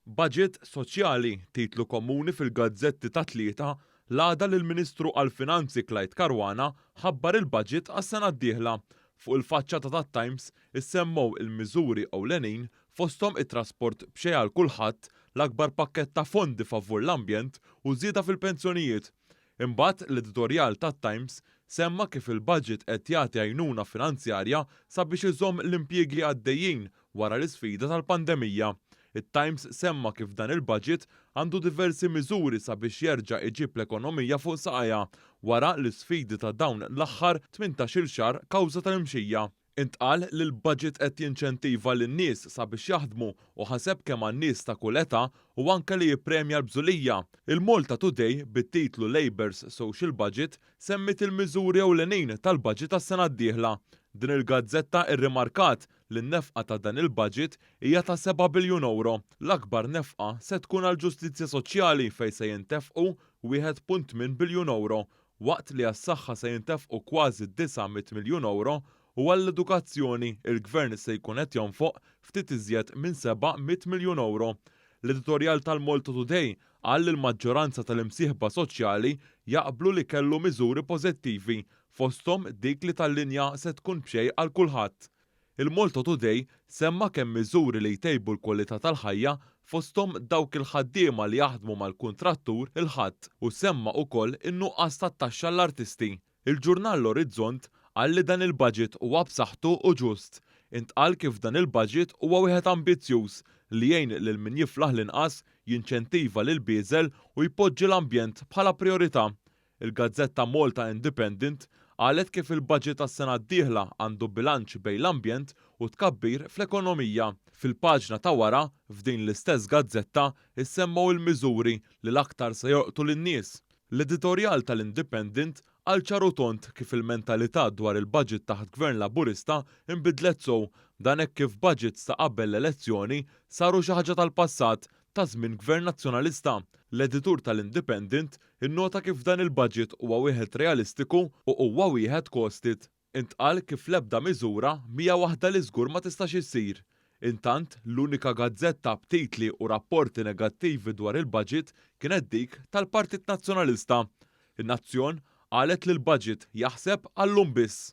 Baġit soċjali, titlu komuni fil-gazzetti tat-Tlieta, l-għada li l-Ministru għall-Finanzi Clyde Caruana ħabbar il-baġit għas-sena d-dieħla. Fuq il-faċċata tat-Times issemmew il-miżuri ewlenin fosthom it-trasport b'xejn għal kulħadd, l-akbar pakkett ta' fondi favur l-ambjent u żieda fil-pensjonijiet. Imbagħad l-editorjal tat-Times semma kif il-baġit qed jagħti għajnuna finanzjarja sabiex iżomm l-impjiegi għaddejjin wara l-isfida tal-pandemija. It-Times semma kif dan il-baġit għandu diversi miżuri sabiex jerġa' iġib l-ekonomija fuq saqajha wara l-isfidi ta' dawn l-aħħar 18-il xahar kawża tal-imxija. Intqal li l-baġit qed jinċentiva lin-nies sabiex jaħdmu u ħaseb kemm għan-nies ta' kull età u anke li jippremja l-bżulija. Il-Malta Today bit-titlu Labour's Social Budget semmiet il-miżuri ewlenin tal-baġit għas-sena d-dieħla. Din il-gazzetta rrimarkat li n-nefqa ta' dan il-baġit hija ta' seba' biljun ewro. L-akbar nefqa se tkun għall-ġustizzja soċjali fejn se jintefqu 1.8 biljun ewro, waqt li għas-saħħa se jintefqu kważi 900 miljun ewro u għall-edukazzjoni il-Gvern se jkun qed jonfoq ftit iżjed minn 700 miljun ewro. L-editorjal tal-Malta Today qal li l-maġġoranza tal-imsieħba soċjali jaqblu li kellu miżuri pożittivi, fosthom dik li tal-linja se tkun b'xejn għal kulħadd. Il-Malta Today semma kemm miżuri li jtejbu l-kwalità tal-ħajja fosthom dawk il-ħaddiema li jaħdmu mal-kuntrattur il-Ħadd u semma ukoll in-nuqqas ta' taxxa għall-artisti. Il-ġurnal L-Orizzont qal li dan il-baġit huwa b'saħħtu u ġust. Intqal kif dan il-baġit huwa wieħed ambizzjuż li jgħin lil min jiflaħ l-inqas, jinċentiva lill-bieżel u jpoġġi l-ambjent bħala prijorità. Il-gazzetta Malta Independent qalet kif il-baġit għas-sena d-dieħla għandu bilanċ bejn l-ambjent u t-tkabbir fl-ekonomija. Fil-paġna ta' wara, f'din l-istess gazzetta, issemmgħu l-miżuri li l-aktar se jolqtu lin-nies. L-editorjal tal-Independent qal ċar u tond kif il-mentalità dwar il-baġit taħt Gvern Laburista nbidlet sew, dan hekk kif baġits ta' qabel l-elezzjoni saru xi ħaġa tal-passat ta' żmien Gvern Nazzjonalista. L-editur tal-Independent innota kif dan il-budget huwa wieħed realistiku u huwa wieħed costed. Intqal kif l-ebda miżura mhija waħda li żgur ma tistax issir. Intant, l-unika gazzetta b'titli u rapporti negattivi dwar il-budget kienet dik tal-Partit Nazzjonalista. In-Nazzjon qalet li l-budget jaħseb għal-lum biss.